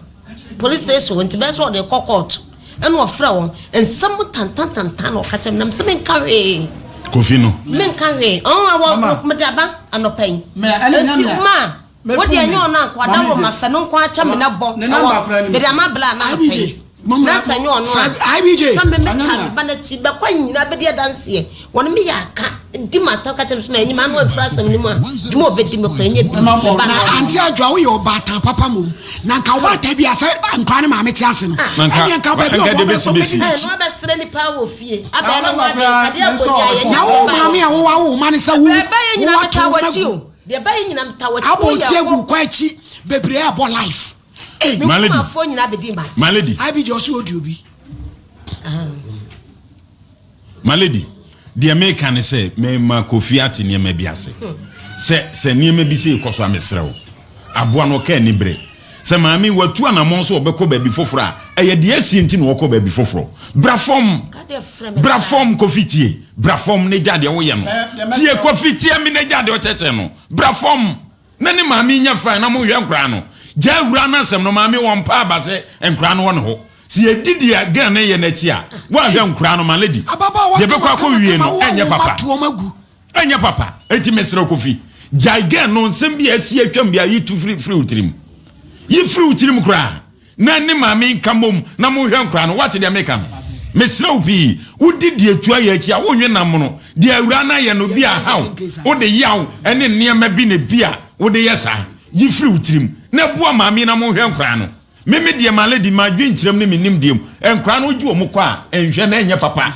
police station hɔ nti bɛyɛ sɛ ɔde kɔ court ɛna ɔfrɛ wɔn nsɛm tantantantan na ɔka kyerɛ me na mesɛ menka hwee. Kofi no. Menka hwee ɔn awɔ mede aba anɔpa yi nti ma wo deɛ ɛnyɛ ɔno anka ɔda wɔ ma fɛ no nko akyɛ me na bɔ ɛwɔ mede ama bla na anɔpa yi na sɛ ɛnyɛ ɔno a sɛ me meka me ba n'akyi bɛkɔ nyinaa bɛdi adanseɛ Wɔne me yɛ aka, di m'atɛm ka kyerɛ me sɛ manyi m'ano amfiri asɛm no mu a, dwuma a ɔbɛdi me koraa ɛnyɛ bi. Me ba Na no Auntie Adwoa woyɛ ɔbaatan papa mmom. Na nka ɔbaatan bi a sɛ nkwadaa ne maame te ase no, Na nka ɛnneɛ nka baabi a nka ɔbɔ deɛ ɔbɛ bɛsi ɔbɛdi bɛsi. Ɛɛ, n'akyi. na wabɛsrɛ nipa wɔ fie. Abɛn na ho adeɛ, nkadeɛ abɔ ni ayɛ Na nyɛ wo bɛba maame hɔ. a wowɔ awo wo ma ne sɛ wo Deɛ ɛbɛyɛ nyinaa woato metaa wo ma w'akyi gu. o. Deɛ ɛbɛyɛ nyinaa metaa w'akyi. Abɔ Woyɛ ti agu akɔ. kɔ akyi bebree ɛbɔ life. Ei. Me My lady. nkumafoɔ nyinaa bɛdi m'atɛm. My lady. IBJ ɔse ɔdi obi. My lady, deɛ meka ne sɛ mema Kofi ate nneɛma bi ase. Sɛ sɛ nneɛma bi sei kɔ so a mesrɛ wo, aboa no ɔka anibere. Sɛ maame watu anammɔn sɛ ɔbɛkɔ baabi foforɔ a, ɛyɛ deɛ asie nti na ɔkɔ baabi foforɔ. Bra fam, bra fam Kofi tie, bra fam na gya deɛ woyɛ no. Tie Kofi tie me na gya deɛ ɔkyɛkyɛ no. Bra fam. Na ne maame nya fine na mo hwɛ nkoraa no. Gyaa awuraa no asɛm no maame wɔn pa aba sɛ nkoraa no wɔ ne hɔ. Sɛ yɛ di deɛ girl no yɛ no akyi a woanhwɛ nkoraa no ma lady Ababaawa deɛ bɛkɔ kama akɔ kama wie kama no wo a ɛnyɛ wo mma papa. to wɔn agu. Ɛnyɛ papa. Enti mesrɛ wo Kofi gyae girl no nsɛm bi a asi atwam biara yi tu firi firi wo tirim. Yi firi wo tirim koraa. Na ne maame nka mmom na monhwɛ nkwadaa no. Woate deɛ meka no? Mesrɛ wo pii, wodi deɛ tu ayɛ akyi a, wonwe nam mono. Deɛ awuraa no ayɛ no, bi a haw, wode yaw ne nneɛma bi na bi a wode yɛ saa. Yi firi wo tirim na boa maame yi na monhwɛ nkwadaa no. Me me deɛ, my lady, m'adwenkyerɛm ne me nimdeɛ mu, nkwadaa no wogye wɔn kɔ a, nhwɛ na ɛnyɛ papa.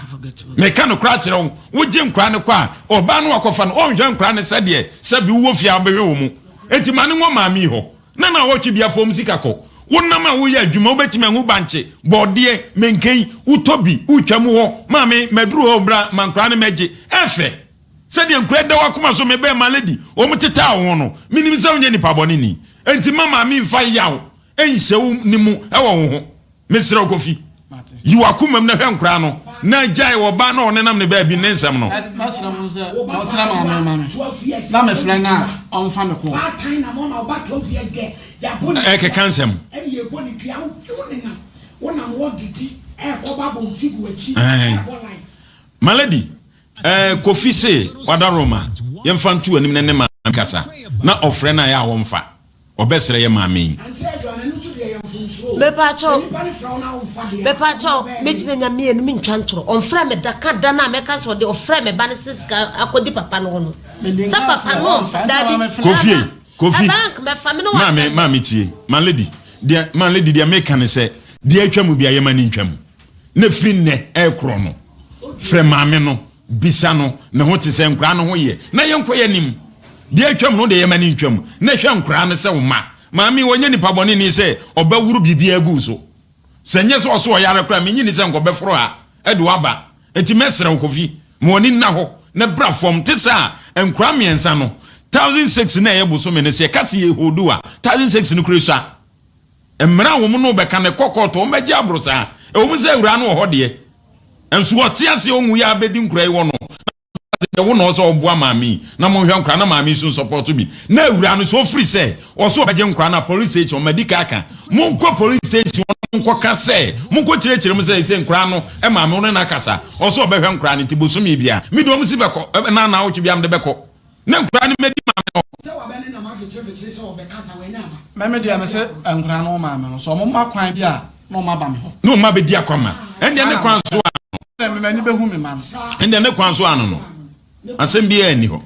Meka nokorɛ akyerɛ wo, wogye nkwadaa no kɔ a, ɔbaa no akɔfa no, ɔnhwɛ nkwadaa no sɛdeɛ sɛbe wowɔ fie a wobɛhwɛ wɔn. Enti ma no nwɔ maame yi hɔ. Na naawɔtwe bia fam sika kɔ. Wo nam a woyɛ adwuma wobɛtumi ahu bankye, bɔɔdeɛ, menken, wotɔ bi, wotwa mu hɔ, maame maduru hɔ bra ma nkoraa no mɛgye. Ɛfɛ sɛdeɛ nkoraa da wakoma so mebɛɛ ma lady wɔn tetaa wo ho no menim sɛ wonyɛ nipa bɔne ni enti ma maame mfa yaw nhyɛ wo ne mu ɛwɔ wo ho. Mesrɛ wo Kofi, yi w'akomam na hwɛ nkoraa no na gyae ɔbaa no a ɔnenam ne baabi ne nsɛm no. Mɛsrɛ mo sɛ ɔnsrɛ maame ma me na mefrɛ no a ɔmfa me kɔ. Ɛkeka nsɛm. My lady, eh, Kofi se wada Roma, yɛmfa nto anim na ne maame kasa na ɔfrɛ no a ɛyɛ a wɔmfa. Ɔbɛsrɛ yɛ maame yi. Mepakyɛw, mepakyɛw, megyina Nyame anim mentwa ntorɔ. Ɔmfrɛ me da, ka da no a mɛka sɛ ɔde ɔfrɛ me ba no sɛ sika akɔdi papa no hɔ no. Sɛ papa no ɔmfrɛ, daabi. Kofi, Kofi, Ɛbaa nka mɛfa me ne maame, w'asɛm. maame tie, my lady, deɛ, my lady, deɛ meka ne sɛ, deɛ atwa mu bia yɛma no ntwa mu. Na firi nnɛ ɛrekorɔ no, frɛ maame no, Bisa no ne ho te sɛ nkoraa no ho yɛ na yɛnkɔ yɛn anim. Deɛ atwam no wode yɛ ma no ntwam na hwɛ nkoraa no sɛ wo mma. Maame ɔnyɛ nipa bɔne ni sɛ ɔbɛworo biribiara agu wo so. Sɛ nyɛ sɛ ɔso ɔyare koraa mennye nni sɛ nka ɔbɛforo ha de wo aba. Enti mɛsrɛ wo Kofi ma w'ani nna hɔ na bra fam. Te saa a nkoraa mmiɛnsa no 1006 na ɛyɛ bosome no sɛ yɛka sɛ yɛ hold wo a 1006 no koraa sua. Mmara a wɔn ne wo bɛka no ɛkɔ kɔɔto wɔn bɛgye aboro saa. Ɛwɔ mu sɛ awuraa no wɔ hɔ deɛ. Nso ɔte ase ɔnwu yɛ abɛdi nkura yi wɔ no na deɛ wo na ɔsɛ ɔboa maame yi na monhwɛ nkura na maame yi so nsɔpɔto bi na awura no so ɔfiri sɛ ɔsɛ ɔbɛgye nkura na police station ɔma di ka aka monkɔ police station na monkɔ ka sɛ monkɔ kyerɛkyerɛ mu sɛ sɛ nkura no maame wo ne no akasa ɔsɛ ɔbɛhwɛ nkura no nti bosome bia mede ɔmo si bɛkɔ na na awotwe bia mede bɛkɔ na nkura no mɛdi maame no. Sɛ wabɛ ne nam afekyerefekyere sɛ ɔbɛkasa wanya aba. Mɛ me deɛ mese nkwadaa no maame no sɛ ɔmo ma kwan bi a na ɔmo aba me hɔ. Na ɔmo abɛdi akwamma. Ɛndeɛ ne kwan so ano. Ɛndeɛ me m'ani bɛhu me mma no. Ɛndeɛ ne kwan so ano no. Asɛm biara nni hɔ.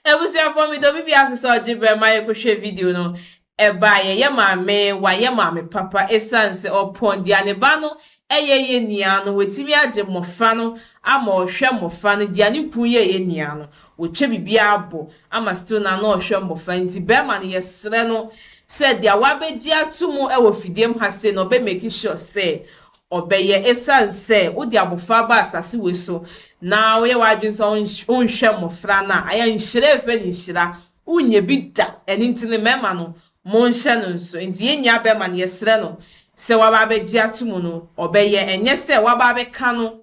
Abusuafoɔ medɔ obi biara so sɛ ɔgye berɛ ma yɛkɔhwɛ video no ɛbaeɛ yɛ maame wayɛ maame papa ɛsiane sɛ ɔpɔn deɛ ne ba no ɛyɛ yɛ nia no watumi agye mmɔfra no ama ɔhwɛ mmɔfra no deɛ ne kun yɛ yɛ nia no watwa biribiara abɔ ama still na na ɔhwɛ mmɔfra nti bɛrima no yɛsrɛ no sɛ deɛ wabɛgye ato mu ɛwɔ fidie mu ha sei no ɔbɛ make sure sɛ ɔbɛyɛ ɛsiane sɛ wode abɔfra ba asase wei so na woyɛ w'adwene sɛ wonhwɛ mmɔfra no a ayɛ nhyira efɛ ne nhyira wonyɛ bi da. Ɛno nti no mmarima no monhyɛ no nso. Nti yɛn nua bɛrima no yɛsrɛ no sɛ waba abɛgye ato mu no ɔbɛyɛ. Ɛnyɛ sɛ waba abɛka no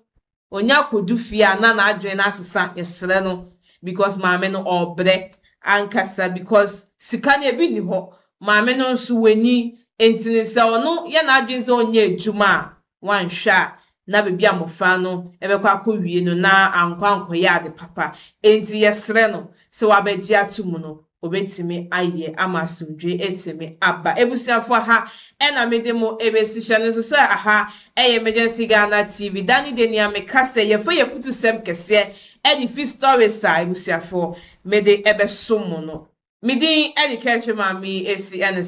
onya akɔdu fie a na n'adwene no asesa. Yɛsrɛ no because maame no ɔrebrɛ ankasa because sika no ebi nni hɔ. Maame no nso w'ani nti no sɛ ɔno yɛ n'adwene sɛ ɔnyɛ adwuma a wanhwɛ a na baabi a mmɔfra no bɛkɔ akɔwie no na ankɔ ankɔyɛ ade papa. Nti yɛsrɛ no sɛ wabɛgye ato mu no obetumi ayɛ ama asomdwe etumi aba. Ebusuafoɔ, ha ɛna mede mo ebesi hyɛ no nso sɛ aha ɛyɛ Emergency Ghana TV. Dani de nea meka sɛ yɛfo yɛ futusɛm kɛseɛ ɛde fi stories a ebusuafoɔ mede ɛbɛso mo no. Medin ɛde kɛntwe maame esi ɛne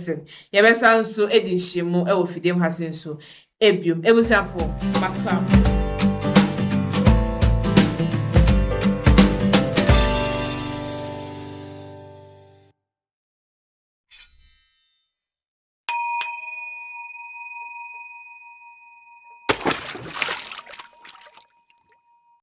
yɛbɛsa nso edi nhyiamu ɛwɔ fidiem ha se nso ebiom. Ebusuafoɔ, makra mo.